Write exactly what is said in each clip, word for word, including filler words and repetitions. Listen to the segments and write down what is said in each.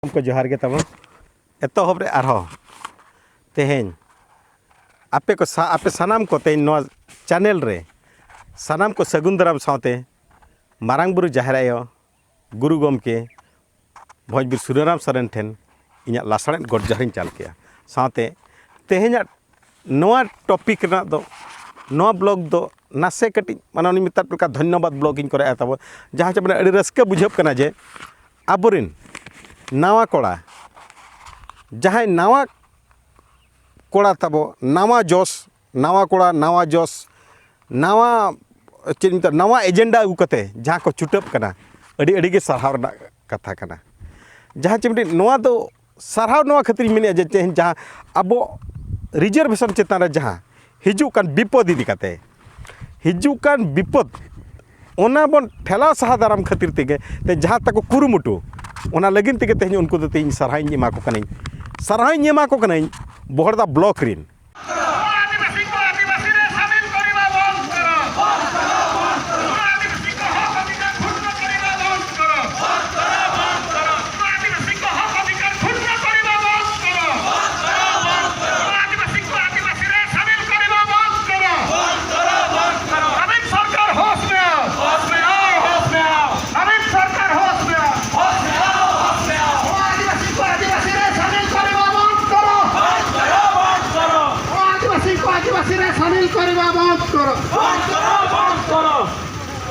ᱠᱚ ᱡᱚᱦᱟᱨ ᱜᱮ ᱛᱟᱵᱚᱱ᱾ ᱮᱛᱚᱦᱚᱵ ᱨᱮ ᱟᱨᱦᱚᱸ ᱛᱮᱦᱮᱧ ᱟᱯᱮ ᱠᱚ ᱥᱟ-, ᱟᱯᱮ ᱥᱟᱱᱟᱢ ᱠᱚ ᱛᱮᱦᱮᱧ ᱱᱚᱣᱟ ᱪᱮᱱᱮᱞ ᱨᱮ ᱥᱟᱱᱟᱢ ᱠᱚ ᱥᱟᱹᱜᱩᱱ ᱫᱟᱨᱟᱢ ᱥᱟᱶᱛᱮ ᱢᱟᱨᱟᱝ ᱵᱩᱨᱩ ᱡᱟᱦᱮᱨ ᱟᱭᱳ ᱜᱩᱨᱩ ᱜᱚᱢᱠᱮ ᱵᱷᱚᱸᱡᱽᱵᱤᱨ ᱥᱩᱨᱟᱹᱨᱟᱢ ᱥᱚᱨᱮᱱ ᱴᱷᱮᱱ ᱤᱧᱟᱹᱜ ᱞᱟᱥᱟᱲᱦᱮᱫ ᱜᱚᱰ ᱡᱚᱦᱟᱨᱤᱧ ᱪᱟᱞ ᱠᱮᱜᱼᱟ᱾ ᱥᱟᱶᱛᱮ ᱛᱮᱦᱮᱧᱟᱜ ᱱᱚᱣᱟ ᱴᱚᱯᱤᱠ ᱨᱮᱱᱟᱜ ᱫᱚ, ᱱᱚᱣᱟ ᱵᱞᱚᱜ ᱫᱚ ᱱᱟᱥᱮ ᱠᱟᱹᱴᱤᱡ ᱢᱟᱱᱮ ᱩᱱᱤ ᱢᱮᱛᱟᱫ ᱞᱮᱠᱟ ᱫᱷᱚᱱᱭᱚᱵᱟᱫ ᱵᱞᱚᱜ ᱤᱧ ᱠᱚᱨᱟᱣᱮᱫᱼᱟ ᱛᱟᱵᱚ, ᱡᱟᱦᱟᱸ ᱪᱮ ᱢᱟᱱᱮ ᱟᱹᱰᱤ ᱨᱟᱹᱥᱠᱟᱹ ᱵᱩᱡᱷᱟᱹᱜ ᱠᱟᱱᱟ ᱡᱮ ᱟᱵᱚᱨᱮᱱ ᱱᱟᱣᱟ ᱠᱚᱲᱟ, ᱡᱟᱦᱟᱸᱭ ᱱᱟᱣᱟ ᱠᱚᱲᱟ ᱛᱟᱵᱚ, ᱱᱟᱣᱟ ᱡᱚᱥ, ᱱᱟᱣᱟ ᱠᱚᱲᱟ, ᱱᱟᱣᱟ ᱡᱚᱥ, ᱱᱟᱣᱟ ᱪᱮᱫ ᱢᱮᱛᱟᱜᱼᱟ, ᱱᱟᱣᱟ ᱮᱡᱮᱱᱰᱟ ᱟᱹᱜᱩ ᱠᱟᱛᱮ ᱡᱟᱦᱟᱸ ᱠᱚ ᱪᱷᱩᱴᱟᱹᱜ ᱠᱟᱱᱟ, ᱟᱹᱰᱤ ᱟᱹᱰᱤ ᱜᱮ ᱥᱟᱨᱦᱟᱣ ᱨᱮᱱᱟᱜ ᱠᱟᱛᱷᱟ ᱠᱟᱱᱟ᱾ ᱡᱟᱦᱟᱸ ᱪᱮ ᱢᱤᱫᱴᱤᱡ ᱱᱚᱣᱟ ᱫᱚ ᱥᱟᱨᱦᱟᱣ ᱱᱚᱣᱟ ᱠᱷᱟᱹᱛᱤᱨᱤᱧ ᱢᱮᱱᱮᱫᱼᱟ ᱡᱮ ᱛᱮᱦᱮᱧ ᱡᱟᱦᱟᱸ ᱟᱵᱚ ᱨᱤᱡᱟᱨᱵᱷᱮᱥᱚᱱ ᱪᱮᱛᱟᱱ ᱨᱮ ᱡᱟᱦᱟᱸ ᱦᱤᱡᱩᱜ ᱠᱟᱱ ᱵᱤᱯᱚᱫ ᱤᱫᱤ ᱠᱟᱛᱮ, ᱦᱤᱡᱩᱜ ᱠᱟᱱ ᱵᱤᱯᱚᱫ, ᱚᱱᱟ ᱵᱚᱱ ᱴᱷᱮᱞᱟᱣ ᱥᱟᱦᱟ ᱫᱟᱨᱟᱢ ᱠᱷᱟᱹᱛᱤᱨ ᱛᱮᱜᱮ ᱛᱮ ᱡᱟᱦᱟᱸ ᱛᱟᱠᱚ ᱠᱩᱨᱩᱢᱩᱴᱩ, ᱚᱱᱟ ᱞᱟᱹᱜᱤᱫ ᱛᱮᱜᱮ ᱛᱮᱦᱮᱧ ᱩᱱᱠᱩ ᱫᱚ ᱛᱮᱦᱮᱧ ᱥᱟᱨᱦᱟᱣᱤᱧ ᱮᱢᱟ ᱠᱚ ᱠᱟᱹᱱᱟᱹᱧ, ᱥᱟᱨᱦᱟᱣᱤᱧ ᱮᱢᱟ ᱠᱚ ᱠᱟᱹᱱᱟᱹᱧ ᱵᱚᱦᱚᱲᱫᱟ ᱵᱞᱚᱠ ᱨᱤᱱ᱾ ᱟᱹᱫᱤᱵᱟᱹᱥᱤ ᱠᱚ ᱟᱹᱫᱤᱵᱟᱹᱥᱤ ᱨᱮ ᱥᱟᱢᱤᱞ ᱠᱚᱨᱤᱵᱟ ᱵᱚᱱᱫ ᱠᱚᱨᱚ᱾ ᱟᱹᱫᱤᱵᱟᱹᱥᱤ ᱠᱚ ᱦᱚᱠ ᱚᱫᱷᱤᱠᱟᱨ ᱠᱷᱩᱱᱰ ᱠᱚᱨᱤᱵᱟ ᱵᱚᱱᱫ ᱠᱚᱨᱚ᱾ ᱟᱹᱫᱤᱵᱟᱹᱥᱤ ᱠᱚ ᱦᱚᱠ ᱚᱫᱷᱤᱠᱟᱨ ᱠᱷᱩᱱᱰ ᱠᱚᱨᱤᱵᱟ ᱵᱚᱱᱫ ᱠᱚᱨᱚ᱾ ᱟᱹᱫᱤᱵᱟᱹᱥᱤ ᱠᱚ ᱟᱹᱫᱤᱵᱟᱹᱥᱤ ᱨᱮ ᱥᱟᱢᱤᱞ ᱠᱚᱨᱤᱵᱟ ᱵᱚᱱᱫ ᱠᱚᱨᱚ᱾ ᱱᱚᱵᱤᱱ ᱥᱚᱨᱠᱟᱨ ᱦᱳᱥ ᱢᱮ ᱟᱣ᱾ ᱦᱳᱥ ᱢᱮ ᱟᱣ, ᱦᱳᱥ ᱢᱮ ᱟᱣ᱾ ᱱᱚᱵᱤᱱ ᱥᱚᱨᱠᱟᱨ ᱦᱳᱥ ᱢᱮ ᱟᱣ᱾ ᱦᱳᱥ ᱢᱮ ᱟᱣ, ᱦᱳᱥ ᱢᱮ ᱟᱣ᱾ ᱱᱚᱣᱟ ᱟᱹᱫᱤᱵᱟᱹᱥᱤ ᱠᱚ ᱟᱹᱫᱤᱵᱟᱹᱥᱤ ᱨᱮ ᱥᱟᱢᱤᱞ ᱠᱚᱨᱤᱵᱟ ᱵᱚᱱᱫ ᱠᱚᱨᱚ᱾ ᱵᱚᱱᱫ ᱠᱚᱨᱚ, ᱵᱚᱱᱫ ᱠᱚᱨᱚ᱾ ᱱᱚᱣᱟ ᱟᱹᱫᱤᱵᱟᱹᱥᱤ ᱠᱚ ᱟᱹᱫᱤᱵᱟᱹᱥᱤ ᱨᱮ ᱥᱟᱢᱤᱞ ᱠᱚᱨᱤᱵᱟ ᱵᱚᱱᱫ ᱠᱚᱨᱚ᱾ ᱵᱚᱱᱫ ᱠᱚᱨᱚ, ᱵᱚᱱᱫ ᱠᱚᱨᱚ᱾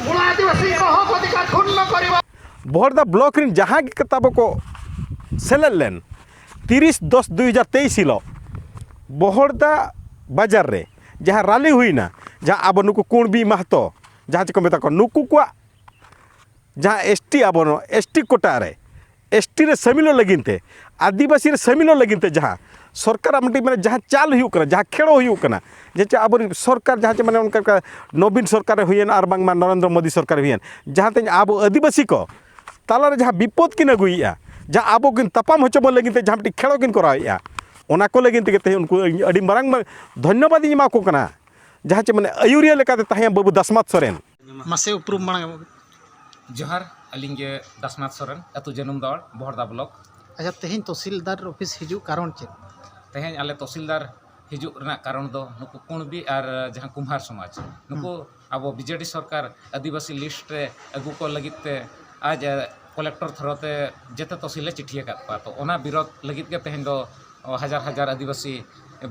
ᱱᱚᱣᱟ ᱟᱹᱫᱤᱵᱟᱹᱥᱤ ᱠᱚ ᱦᱚᱠ ᱚᱫᱷᱤᱠᱟᱨ ᱠᱷᱩᱱᱰ ᱠᱚᱨᱤᱵᱟ᱾ ᱵᱚᱦᱚᱲᱫᱟ ᱵᱞᱚᱠ ᱨᱮᱱ ᱡᱟᱦᱟᱸ ᱜᱮ ᱛᱟᱵᱚ ᱠᱚ ᱥᱮᱞᱮᱫ ᱞᱮᱱ, ᱛᱤᱨᱤᱥ ᱫᱚᱥ ᱫᱩᱭ ᱦᱟᱡᱟᱨ ᱛᱮᱭᱤᱥ ᱦᱤᱞᱳᱜ ᱵᱚᱦᱚᱲᱫᱟ ᱵᱟᱡᱟᱨ ᱨᱮ ᱡᱟᱦᱟᱸ ᱨᱟᱞᱤ ᱦᱩᱭᱱᱟ, ᱡᱟᱦᱟᱸ ᱟᱵᱚ ᱱᱩᱠᱩ ᱠᱩᱬᱵᱤ ᱢᱟᱦᱛᱚ ᱡᱟᱦᱟᱸ ᱪᱮ ᱠᱚ ᱢᱮᱛᱟ ᱠᱚᱣᱟ, ᱱᱩᱠᱩ ᱠᱚᱣᱟᱜ ᱡᱟᱦᱟᱸ ᱮᱥ ᱴᱤ, ᱟᱵᱚ ᱱᱚᱣᱟ ᱮᱥ ᱴᱤ ᱠᱳᱴᱟ ᱨᱮ, ᱮᱥ ᱴᱤ ᱨᱮ ᱥᱟᱹᱢᱤᱞᱚᱜ ᱞᱟᱹᱜᱤᱫ ᱛᱮ, ᱟᱹᱫᱤᱵᱟᱹᱥᱤ ᱨᱮ ᱥᱟᱹᱢᱤᱞᱚᱜ ᱞᱟᱹᱜᱤᱫ ᱛᱮ ᱡᱟᱦᱟᱸ ᱥᱚᱨᱠᱟᱨᱟᱜ ᱢᱤᱫᱴᱤᱡ ᱢᱟᱱᱮ ᱡᱟᱦᱟᱸ ᱪᱟᱞ ᱦᱩᱭᱩᱜ ᱠᱟᱱᱟ, ᱡᱟᱦᱟᱸ ᱠᱷᱮᱲᱚ ᱦᱩᱭᱩᱜ ᱠᱟᱱᱟ, ᱡᱮ ᱪᱮ ᱟᱵᱚᱨᱮᱱ ᱥᱚᱨᱠᱟᱨ ᱡᱟᱦᱟᱸ ᱪᱮ ᱢᱟᱱᱮ ᱚᱱᱠᱟ ᱚᱱᱠᱟ ᱱᱚᱵᱤᱱ ᱥᱚᱨᱠᱟᱨᱮ ᱦᱩᱭᱮᱱ ᱟᱨ ᱵᱟᱝᱢᱟ ᱱᱚᱨᱮᱱᱫᱨᱚ ᱢᱳᱫᱤ ᱥᱚᱨᱠᱟᱨᱮ ᱦᱩᱭᱮᱱ, ᱡᱟᱦᱟᱸ ᱛᱮᱦᱮᱧ ᱟᱵᱚ ᱟᱹᱫᱤᱵᱟᱹᱥᱤ ᱠᱚ ᱛᱟᱞᱟᱨᱮ ᱡᱟᱦᱟᱸ ᱵᱤᱯᱚᱫ ᱠᱤᱱ ᱟᱹᱜᱩᱭᱮᱫᱼᱟ, ᱡᱟᱦᱟᱸ ᱟᱵᱚ ᱠᱤᱱ ᱛᱟᱯᱟᱢ ᱦᱚᱪᱚ ᱵᱚᱱ ᱞᱟᱹᱜᱤᱫ ᱛᱮ ᱡᱟᱦᱟᱸ ᱢᱤᱫᱴᱤᱡ ᱠᱷᱮᱲᱚ ᱠᱤᱱ ᱠᱚᱨᱟᱣᱮᱫᱼᱟ, ᱚᱱᱟ ᱠᱚ ᱞᱟᱹᱜᱤᱫ ᱛᱮᱜᱮ ᱛᱮᱦᱮᱧ ᱩᱱᱠᱩ ᱤᱧ ᱟᱹᱰᱤ ᱢᱟᱨᱟᱝ ᱢᱟᱨᱟᱝ ᱫᱷᱚᱱᱭᱚᱵᱟᱫ ᱤᱧ ᱮᱢᱟ ᱠᱚ ᱠᱟᱱᱟ᱾ ᱡᱟᱦᱟᱸ ᱪᱮ ᱢᱟᱱᱮ ᱟᱹᱭᱩᱨᱤᱭᱟᱹ ᱞᱮᱠᱟᱛᱮ ᱛᱟᱦᱮᱸᱭᱟ ᱵᱟᱹᱵᱩ ᱫᱟᱥᱢᱟᱛ ᱥᱚᱨᱮᱱ᱾ ᱢᱟᱥᱮ ᱩᱯᱨᱩᱢ ᱢᱟᱲᱟᱝ ᱮᱢᱚᱜ ᱵᱤᱱ᱾ ᱡᱚᱦᱟᱨ, ᱟᱹᱞᱤᱧ ᱜᱮ ᱫᱟᱥᱱᱟᱛᱷ ᱥᱚᱨᱮᱱ, ᱟᱹᱛᱩ ᱡᱟᱹᱱᱩᱢ ᱫᱟᱣᱟᱲ, ᱵᱚᱦᱚᱲᱫᱟ ᱵᱞᱚᱠ᱾ ᱟᱪᱪᱷᱟ, ᱛᱮᱦᱮᱧ ᱛᱚᱦᱥᱤᱞᱫᱟᱨ ᱚᱯᱷᱤᱥ ᱦᱤᱡᱩᱜ ᱠᱟᱨᱚᱱ ᱪᱮᱫ? ᱛᱮᱦᱮᱧ ᱟᱞᱮ ᱛᱚᱦᱥᱤᱞᱫᱟᱨ ᱦᱤᱡᱩᱜ ᱨᱮᱱᱟᱜ ᱠᱟᱨᱚᱱ ᱫᱚ ᱱᱩᱠᱩ ᱠᱩᱬᱵᱤ ᱟᱨ ᱡᱟᱦᱟᱸ ᱠᱩᱢᱦᱟᱨ ᱥᱚᱢᱟᱡᱽ, ᱱᱩᱠᱩ ᱟᱵᱚ ᱵᱤᱡᱮᱰᱤ ᱥᱚᱨᱠᱟᱨ ᱟᱹᱫᱤᱵᱟᱹᱥᱤ ᱞᱤᱥᱴ ᱨᱮ ᱟᱹᱜᱩ ᱠᱚ ᱞᱟᱹᱜᱤᱫ ᱛᱮ ᱟᱡ ᱠᱚᱞᱮᱠᱴᱚᱨ ᱛᱷᱚᱨᱚ ᱛᱮ ᱡᱮᱛᱮ ᱛᱚᱦᱥᱤᱞ ᱞᱮ ᱪᱤᱴᱷᱤ ᱟᱠᱟᱫ ᱠᱚᱣᱟ᱾ ᱛᱚ, ᱚᱱᱟ ᱵᱤᱨᱳᱫᱷ ᱞᱟᱹᱜᱤᱫ ᱜᱮ ᱛᱮᱦᱮᱧ ᱫᱚ ᱦᱟᱡᱟᱨ ᱦᱟᱡᱟᱨ ᱟᱹᱫᱤᱵᱟᱹᱥᱤ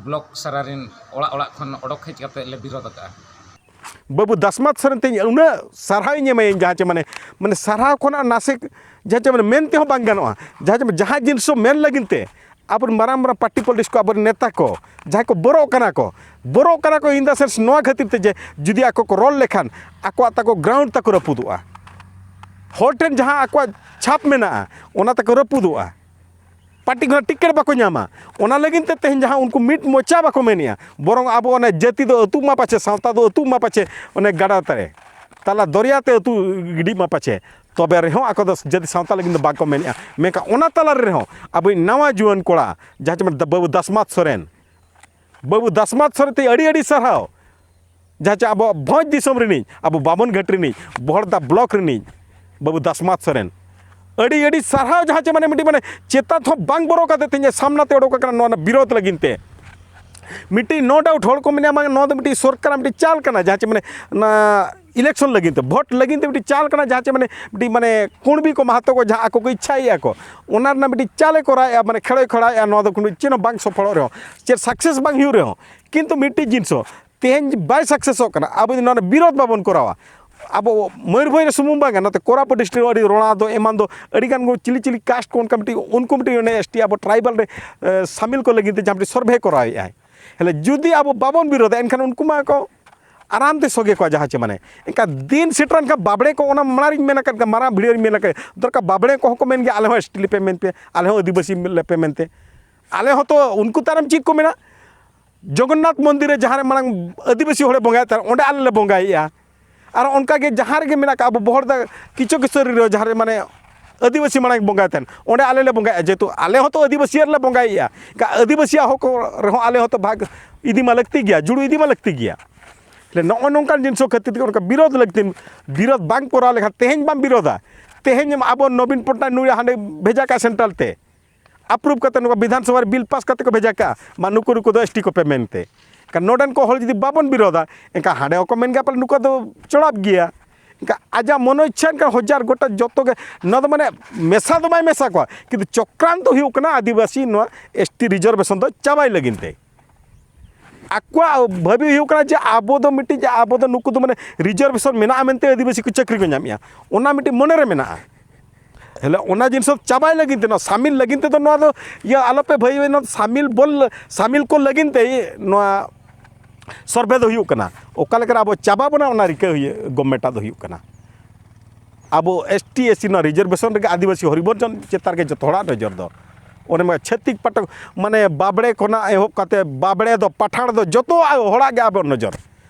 ᱵᱞᱚᱠ ᱥᱟᱨᱟ ᱨᱤᱱ ᱚᱲᱟᱜ ᱚᱲᱟᱜ ᱠᱷᱚᱱ ᱚᱰᱚᱠ ᱦᱮᱡ ᱠᱟᱛᱮ ᱞᱮ ᱵᱤᱨᱳᱫᱷ ᱟᱠᱟᱫᱼᱟ᱾ ᱵᱟᱹᱵᱩ ᱫᱟᱥᱢᱟᱛ ᱥᱚᱨᱮᱱ ᱛᱮ ᱤᱧ ᱩᱱᱟᱹᱜ ᱥᱟᱨᱦᱟᱣ ᱤᱧ ᱮᱢᱟᱭᱟᱹᱧ, ᱡᱟᱦᱟᱸ ᱪᱮ ᱢᱟᱱᱮ, ᱢᱟᱱᱮ ᱥᱟᱨᱦᱟᱣ ᱠᱷᱚᱱᱟᱜ ᱱᱟᱥᱮ, ᱡᱟᱦᱟᱸ ᱪᱮ ᱢᱟᱱᱮ ᱢᱮᱱ ᱛᱮᱦᱚᱸ ᱵᱟᱝ ᱜᱟᱱᱚᱜᱼᱟ᱾ ᱡᱟᱦᱟᱸ ᱪᱮ ᱡᱟᱦᱟᱸ ᱡᱤᱱᱤᱥ ᱦᱚᱸ ᱢᱮᱱ ᱞᱟᱹᱜᱤᱫ ᱛᱮ ᱟᱵᱚᱨᱮᱱ ᱢᱟᱨᱟᱝ ᱢᱟᱨᱟᱝ ᱯᱟᱨᱴᱤ ᱯᱚᱞᱤᱴᱤᱠᱥ ᱠᱚ, ᱟᱵᱚᱨᱮᱱ ᱱᱮᱛᱟ ᱠᱚ, ᱡᱟᱦᱟᱸᱭ ᱠᱚ ᱵᱚᱨᱚᱜ ᱠᱟᱱᱟ ᱠᱚ, ᱵᱚᱨᱚᱜ ᱠᱟᱱᱟ ᱠᱚ in the sense ᱱᱚᱣᱟ ᱠᱷᱟᱹᱛᱤᱨ ᱛᱮ ᱡᱮ ᱡᱩᱫᱤ ᱟᱠᱚ ᱠᱚ ᱨᱚᱲ ᱞᱮᱠᱷᱟᱱ ᱟᱠᱚᱣᱟᱜ ᱛᱟᱠᱚ ᱜᱨᱟᱣᱩᱱᱰ ᱛᱟᱠᱚ ᱨᱟᱹᱯᱩᱫᱚᱜᱼᱟ, ᱦᱚᱲ ᱴᱷᱮᱱ ᱡᱟᱦᱟᱸ ᱟᱠᱚᱣᱟᱜ ᱪᱷᱟᱯ ᱢᱮᱱᱟᱜᱼᱟ ᱚᱱᱟ ᱛᱟᱠᱚ ᱨᱟᱹᱯᱩᱫᱚᱜᱼᱟ, ᱯᱟᱨᱴᱤ ᱠᱷᱚᱱᱟᱜ ᱴᱤᱠᱤᱴ ᱵᱟᱠᱚ ᱧᱟᱢᱟ᱾ ᱚᱱᱟ ᱞᱟᱹᱜᱤᱫ ᱛᱮ ᱛᱮᱦᱮᱧ ᱡᱟᱦᱟᱸ ᱩᱱᱠᱩ ᱢᱤᱫ ᱢᱚᱪᱟ ᱵᱟᱠᱚ ᱢᱮᱱᱮᱜᱼᱟ, ᱵᱚᱨᱚᱝ ᱟᱵᱚ ᱚᱱᱟ ᱡᱟᱹᱛᱤ ᱫᱚ ᱟᱹᱛᱩᱜ ᱢᱟ ᱯᱟᱪᱷᱮ, ᱥᱟᱶᱛᱟ ᱫᱚ ᱟᱹᱛᱩᱜ ᱢᱟ ᱯᱟᱪᱷᱮ, ᱚᱱᱮ ᱜᱟᱰᱟ ᱛᱮ, ᱛᱟᱞᱟ ᱫᱚᱨᱭᱟ ᱛᱮ ᱟᱹᱛᱩ ᱜᱤᱰᱤᱜ ᱢᱟ ᱯᱟᱪᱷᱮ, ᱛᱚᱵᱮ ᱨᱮᱦᱚᱸ ᱟᱠᱚ ᱫᱚ ᱡᱟᱹᱛᱤ ᱥᱟᱶᱛᱟ ᱞᱟᱹᱜᱤᱫ ᱫᱚ ᱵᱟᱠᱚ ᱢᱮᱱᱮᱜᱼᱟ᱾ ᱢᱮᱱᱠᱷᱟᱱ ᱚᱱᱟ ᱛᱟᱞᱟ ᱨᱮᱦᱚᱸ ᱟᱵᱚᱭᱤᱡ ᱱᱟᱣᱟ ᱡᱩᱣᱟᱹᱱ ᱠᱚᱲᱟ, ᱡᱟᱦᱟᱸ ᱪᱮ ᱢᱮᱱ ᱵᱟᱹᱵᱩ ᱫᱟᱥᱢᱟᱛ ᱥᱚᱨᱮᱱ, ᱵᱟᱹᱵᱩ ᱫᱟᱥᱢᱟᱛ ᱥᱚᱨᱮᱱ ᱛᱮ ᱟᱹᱰᱤ ᱟᱹᱰᱤ ᱥᱟᱨᱦᱟᱣ᱾ ᱡᱟᱦᱟᱸ ᱪᱮ ᱟᱵᱚ ᱵᱷᱚᱸᱡᱽ ᱫᱤᱥᱚᱢ ᱨᱤᱱᱤᱡ, ᱟᱵᱚ ᱵᱟᱢᱚᱱ ᱜᱷᱟᱴ ᱨᱤᱱᱤᱡ, ᱵᱚᱦᱚᱲᱫᱟ ᱵᱞᱚᱠ ᱨᱤᱱᱤᱡ ᱵᱟᱹᱵᱩ ᱫᱟᱥᱢᱟᱛ ᱥᱚᱨᱮᱱ, ᱟᱹᱰᱤ ᱟᱹᱰᱤ ᱥᱟᱨᱦᱟᱣ᱾ ᱡᱟᱦᱟᱸ ᱪᱮ ᱢᱟᱱᱮ ᱢᱤᱫᱴᱤᱡ ᱢᱟᱱᱮ ᱪᱮᱛᱟᱛ ᱦᱚᱸ ᱵᱟᱝ ᱵᱚᱨᱚ ᱠᱟᱛᱮ ᱛᱮᱦᱮᱧ ᱥᱟᱢᱱᱟ ᱛᱮ ᱚᱰᱚᱠ ᱟᱠᱟᱱᱟ ᱱᱚᱣᱟ ᱨᱮᱱᱟᱜ ᱵᱤᱨᱳᱫᱷ ᱞᱟᱹᱜᱤᱫ ᱛᱮ᱾ ᱢᱤᱫᱴᱤᱡ no doubt ᱦᱚᱲ ᱠᱚ ᱢᱮᱱᱟ ᱵᱟᱝ, ᱱᱚᱣᱟ ᱫᱚ ᱢᱤᱫᱴᱤᱡ ᱥᱚᱨᱠᱟᱨᱟᱜ ᱢᱤᱫᱴᱤᱡ ᱪᱟᱞ ᱠᱟᱱᱟ, ᱡᱟᱦᱟᱸ ᱪᱮ ᱢᱟᱱᱮ ᱚᱱᱟ ᱤᱞᱮᱠᱥᱚᱱ ᱞᱟᱹᱜᱤᱫ ᱛᱮ, ᱵᱷᱳᱴ ᱞᱟᱹᱜᱤᱫ ᱛᱮ ᱢᱤᱫᱴᱤᱡ ᱪᱟᱞ ᱠᱟᱱᱟ, ᱡᱟᱦᱟᱸ ᱪᱮ ᱢᱟᱱᱮ ᱢᱤᱫᱴᱤᱡ ᱢᱟᱱᱮ ᱠᱩᱬᱵᱤ ᱠᱚ ᱢᱟᱦᱟᱛᱚ ᱠᱚ ᱡᱟᱦᱟᱸ ᱟᱠᱚ ᱠᱚ ᱤᱪᱪᱷᱟᱭᱮᱫᱼᱟ ᱠᱚ, ᱚᱱᱟ ᱨᱮᱱᱟᱜ ᱢᱤᱫᱴᱤᱡ ᱪᱟᱞᱮ ᱠᱚᱨᱟᱣᱮᱫᱼᱟ, ᱢᱟᱱᱮ ᱠᱷᱮᱲᱚᱭ ᱠᱷᱮᱲᱟᱣᱮᱫᱼᱟ᱾ ᱱᱚᱣᱟ ᱫᱚ ᱠᱳᱱᱳ ᱪᱮᱫ ᱦᱚᱸ ᱵᱟᱝ ᱥᱚᱯᱷᱚᱞᱚᱜ ᱨᱮᱦᱚᱸ, ᱪᱮᱫ ᱥᱟᱠᱥᱮᱥ ᱵᱟᱝ ᱦᱩᱭᱩᱜ ᱨᱮᱦᱚᱸ, ᱠᱤᱱᱛᱩ ᱢᱤᱫᱴᱤᱡ ᱡᱤᱱᱤᱥ ᱦᱚᱸ ᱛᱮᱦᱮᱧ ᱵᱟᱭ ᱥᱟᱠᱥᱮᱥᱚᱜ ᱠᱟᱱᱟ᱾ ᱟᱵᱚ ᱡᱩᱫᱤ ᱱᱚᱣᱟ ᱨᱮ ᱵᱤᱨᱳᱫᱷ ᱵᱟᱵᱚᱱ ᱠᱚᱨᱟᱣᱟ, ᱟᱵᱚ ᱢᱚᱭᱩᱨᱵᱷᱚᱸᱡᱽ ᱨᱮ ᱥᱩᱢᱩᱝ ᱵᱟᱝ, ᱱᱚᱛᱮ ᱠᱳᱨᱟᱯᱩᱴ ᱰᱤᱥᱴᱨᱤᱠᱴ ᱨᱮ ᱟᱹᱰᱤ ᱨᱚᱲᱟ ᱫᱚ ᱮᱢᱟᱱ ᱫᱚ ᱟᱹᱰᱤ ᱜᱟᱱ ᱠᱚ ᱪᱤᱞᱤ ᱪᱤᱞᱤ ᱠᱟᱥᱴ ᱠᱚ ᱚᱱᱠᱟ ᱢᱤᱫᱴᱤᱡ, ᱩᱱᱠᱩ ᱢᱤᱫᱴᱤᱡ ᱚᱱᱮ ᱮᱥ ᱴᱤ ᱟᱵᱚ ᱴᱨᱟᱭᱵᱟᱞ ᱨᱮ, ᱮ, ᱥᱟᱢᱤᱞ ᱠᱚ ᱞᱟᱹᱜᱤᱫ ᱛᱮ ᱡᱟᱦᱟᱸ ᱢᱤᱫᱴᱤᱡ ᱥᱚᱨᱵᱷᱮ ᱠᱚᱨᱟᱣᱮᱫᱼᱟᱭ᱾ ᱦᱮᱸ, ᱡᱩᱫᱤ ᱟᱵᱚ ᱵᱟᱵᱚᱱ ᱵᱤᱨᱳᱫᱷᱟ, ᱮᱱᱠᱷᱟᱱ ᱩᱱᱠᱩ ᱢᱟ ᱠᱚ ᱟᱨᱟᱢ ᱛᱮ ᱥᱚᱜᱮ ᱠᱚᱣᱟ ᱡᱟᱦᱟᱸ ᱪᱮ ᱢᱟᱱᱮ᱾ ᱮᱱᱠᱷᱟᱱ ᱫᱤᱱ ᱥᱮᱴᱮᱨᱮᱱ ᱠᱷᱟᱱ ᱵᱟᱵᱽᱲᱮ ᱠᱚ, ᱚᱱᱟ ᱢᱟᱲᱟᱝ ᱨᱤᱧ ᱢᱮᱱ ᱟᱠᱟᱫ ᱜᱮᱭᱟ, ᱢᱟᱨᱟᱝ ᱵᱷᱤᱰᱤᱭᱳ ᱨᱤᱧ ᱢᱮᱱ ᱟᱠᱟᱫ ᱜᱮᱭᱟ, ᱫᱚᱨᱠᱟᱨ ᱵᱟᱵᱽᱲᱮ ᱠᱚᱦᱚᱸ ᱠᱚ ᱢᱮᱱ ᱜᱮᱭᱟ, "ᱟᱞᱮ ᱦᱚᱸ ᱮᱥ ᱴᱤ ᱞᱮ ᱯᱮᱢᱮᱱᱴ ᱯᱮ, ᱟᱞᱮ ᱦᱚᱸ ᱟᱹᱫᱤᱵᱟᱹᱥᱤ ᱞᱮ ᱯᱮᱢᱮᱱᱴ ᱛᱮ᱾" ᱟᱞᱮ ᱦᱚᱸᱛᱚ ᱩᱱᱠᱩ ᱛᱟᱭᱱᱚᱢ ᱪᱮᱫ ᱠᱚ ᱢᱮᱱᱟ? ᱡᱚᱜᱚᱱᱱᱟᱛᱷ ᱢᱚᱱᱫᱤᱨ ᱨᱮ ᱡᱟᱦᱟᱸ ᱨᱮ ᱢᱟᱲᱟᱝ ᱟᱹᱫᱤᱵᱟᱹᱥᱤ ᱦᱚᱲᱮ ᱵᱚᱸᱜᱟᱭᱮᱫ ᱛᱟᱦᱮᱸᱫ, ᱚᱸᱰᱮ ᱟᱞᱮ ᱞᱮ ᱵᱚᱸᱜᱟᱭᱮᱫᱼᱟ᱾ ᱟᱨ ᱚᱱᱠᱟ ᱜᱮ ᱡᱟᱦᱟᱸ ᱨᱮᱜᱮ ᱢᱮᱱᱟᱜ ᱠᱟᱜ ᱟᱵᱚ ᱵᱚᱦᱚᱲᱫᱟ ᱠᱤᱪᱚᱠᱮᱥᱚᱨᱤ ᱨᱮ, ᱡᱟᱦᱟᱸ ᱨᱮ ᱢᱟᱱᱮ ᱟᱹᱫᱤᱵᱟᱹᱥᱤ ᱢᱟᱲᱟᱝ ᱵᱚᱸᱜᱟᱭ ᱛᱟᱦᱮᱸᱫ, ᱚᱸᱰᱮ ᱟᱞᱮ ᱞᱮ ᱵᱚᱸᱜᱟᱭᱮᱫᱼᱟ᱾ ᱡᱮᱦᱮᱛᱩ ᱟᱞᱮ ᱦᱚᱸᱛᱚ ᱟᱹᱫᱤᱵᱟᱹᱥᱤ ᱨᱮᱞᱮ ᱵᱚᱸᱜᱟᱭᱮᱫᱼᱟ, ᱮᱱᱠᱷᱟᱱ ᱟᱹᱫᱤᱵᱟᱹᱥᱤᱭᱟᱜ ᱦᱚᱸᱠᱚ ᱨᱮᱦᱚᱸ ᱟᱞᱮ ᱦᱚᱸᱛᱚ ᱵᱷᱟᱜᱽ ᱤᱫᱤ ᱢᱟ ᱞᱟᱹᱠᱛᱤ ᱜᱮᱭᱟ, ᱡᱩᱲᱩ ᱤᱫᱤ ᱢᱟ ᱞᱟᱹᱠᱛᱤ ᱜᱮᱭᱟ᱾ ᱛᱟᱦᱞᱮ ᱱᱚᱜᱼᱚ ᱱᱚᱝᱠᱟᱱ ᱡᱤᱱᱤᱥ ᱠᱷᱟᱹᱛᱤᱨ ᱛᱮᱜᱮ ᱚᱱᱠᱟ ᱵᱤᱨᱳᱫᱷ ᱞᱟᱹᱠᱛᱤ᱾ ᱵᱤᱨᱳᱫᱷ ᱵᱟᱝ ᱠᱚᱨᱟᱣ ᱞᱮᱠᱷᱟᱱ, ᱛᱮᱦᱮᱧ ᱵᱟᱢ ᱵᱤᱨᱳᱫᱷᱟ, ᱛᱮᱦᱮᱧ ᱟᱵᱚ ᱱᱚᱵᱤᱱ ᱯᱚᱴᱱᱟᱭᱮᱠ ᱱᱩᱭ ᱦᱟᱸᱰᱮ ᱵᱷᱮᱡᱟ ᱠᱟᱜ ᱥᱮᱱᱴᱨᱟᱞ ᱛᱮ, ᱟᱯᱨᱩᱵᱷ ᱠᱟᱛᱮ ᱱᱚᱝᱠᱟ ᱵᱤᱫᱷᱟᱱ ᱥᱚᱵᱷᱟ ᱨᱮ ᱵᱤᱞ ᱯᱟᱥ ᱠᱟᱛᱮ ᱠᱚ ᱵᱷᱮᱡᱟ ᱠᱟᱜᱼᱟ, ᱢᱟ ᱱᱩᱠᱩ ᱱᱩᱠᱩ ᱫᱚ ᱮᱥ ᱴᱤ ᱠᱚᱯᱮ ᱢᱮᱱᱛᱮ᱾ ᱮᱱᱠᱷᱟᱱ ᱱᱚᱰᱮᱱ ᱠᱚ ᱦᱚᱲ ᱡᱩᱫᱤ ᱵᱟᱵᱚᱱ ᱵᱤᱨᱳᱫᱷᱟ, ᱮᱱᱠᱷᱟᱱ ᱦᱟᱸᱰᱮ ᱦᱚᱸᱠᱚ ᱢᱮᱱ ᱜᱮᱭᱟ ᱯᱟᱞᱮ ᱱᱩᱠᱩ ᱫᱚ ᱪᱚᱲᱟᱯ ᱜᱮᱭᱟ᱾ ᱮᱱᱠᱷᱟᱱ ᱟᱡᱟᱜ ᱢᱚᱱᱳ ᱤᱪᱪᱷᱟ ᱮᱱᱠᱷᱟᱱ ᱦᱟᱡᱟᱨ ᱜᱚᱴᱟ ᱡᱚᱛᱚ ᱜᱮ, ᱱᱚᱣᱟ ᱫᱚ ᱢᱟᱱᱮ ᱢᱮᱥᱟ ᱫᱚ ᱵᱟᱭ ᱢᱮᱥᱟ ᱠᱚᱣᱟ, ᱠᱤᱱᱛᱩ ᱪᱚᱠᱨᱟᱱᱛᱚ ᱦᱩᱭᱩᱜ ᱠᱟᱱᱟ ᱟᱹᱫᱤᱵᱟᱹᱥᱤ ᱱᱚᱣᱟ ᱮᱥ ᱴᱤ ᱨᱤᱡᱟᱨᱵᱷᱮᱥᱚᱱ ᱫᱚ ᱪᱟᱵᱟᱭ ᱞᱟᱹᱜᱤᱫ ᱛᱮ᱾ ᱟᱠᱚᱣᱟᱜ ᱵᱷᱟᱹᱵᱤ ᱦᱩᱭᱩᱜ ᱠᱟᱱᱟ ᱡᱮ ᱟᱵᱚ ᱫᱚ ᱢᱤᱫᱴᱤᱡ, ᱟᱵᱚ ᱫᱚ ᱱᱩᱠᱩ ᱫᱚ ᱢᱟᱱᱮ ᱨᱤᱡᱟᱨᱵᱷᱮᱥᱚᱱ ᱢᱮᱱᱟᱜᱼᱟ ᱢᱮᱱᱛᱮ ᱟᱹᱫᱤᱵᱟᱹᱥᱤ ᱠᱚ ᱪᱟᱹᱠᱨᱤ ᱠᱚ ᱧᱟᱢᱮᱜᱼᱟ, ᱚᱱᱟ ᱢᱤᱫᱴᱤᱡ ᱢᱚᱱᱮᱨᱮ ᱢᱮᱱᱟᱜᱼᱟ᱾ ᱦᱮᱞᱮ ᱚᱱᱟ ᱡᱤᱱᱤᱥ ᱫᱚ ᱪᱟᱵᱟᱭ ᱞᱟᱹᱜᱤᱫ ᱛᱮ, ᱱᱚᱣᱟ ᱥᱟᱢᱤᱞ ᱞᱟᱹᱜᱤᱫ ᱛᱮᱫᱚ ᱱᱚᱣᱟ ᱫᱚ ᱤᱭᱟᱹ ᱟᱞᱚᱯᱮ ᱵᱷᱟᱹᱭ, ᱱᱚᱣᱟ ᱥᱟᱢᱤᱞ ᱵᱚᱞ, ᱥᱟᱢᱤᱞ ᱠᱚ ᱞᱟᱹᱜᱤᱫ ᱛᱮ ᱱᱚᱣᱟ ᱥᱚᱨᱵᱷᱮ ᱫᱚ ᱦᱩᱭᱩᱜ ᱠᱟᱱᱟ᱾ ᱚᱠᱟ ᱞᱮᱠᱟᱨᱮ ᱟᱵᱚ ᱪᱟᱵᱟ ᱵᱚᱱᱟ, ᱚᱱᱟ ᱨᱤᱠᱟᱹ ᱦᱩᱭᱩᱜ, ᱜᱚᱵᱷᱢᱮᱱᱴᱟᱜ ᱫᱚ ᱦᱩᱭᱩᱜ ᱠᱟᱱᱟ᱾ ᱟᱵᱚ ᱮᱥ ᱴᱤ, ᱮᱥ ᱥᱤ ᱱᱚᱣᱟ ᱨᱤᱡᱟᱨᱵᱷᱮᱥᱚᱱ ᱨᱮᱜᱮ ᱟᱹᱫᱤᱵᱟᱹᱥᱤ ᱦᱚᱨᱤᱵᱚᱱ ᱡᱚᱱ ᱪᱮᱛᱟᱱ ᱨᱮᱜᱮ ᱡᱚᱛᱚ ᱦᱚᱲᱟᱜ ᱱᱚᱡᱚᱨ ᱫᱚ᱾ ᱚᱱᱮ ᱢᱟ ᱪᱷᱟᱹᱛᱤᱠ ᱯᱟᱴᱚᱠ, ᱢᱟᱱᱮ ᱵᱟᱵᱲᱮ ᱠᱷᱚᱱᱟᱜ ᱮᱦᱚᱵ ᱠᱟᱛᱮ, ᱵᱟᱵᱲᱮ ᱫᱚ, ᱯᱟᱴᱷᱟᱲ ᱫᱚ, ᱡᱚᱛᱚ ᱦᱚᱲᱟᱜ ᱜᱮ ᱟᱵᱚ ᱱᱚᱡᱚᱨ᱾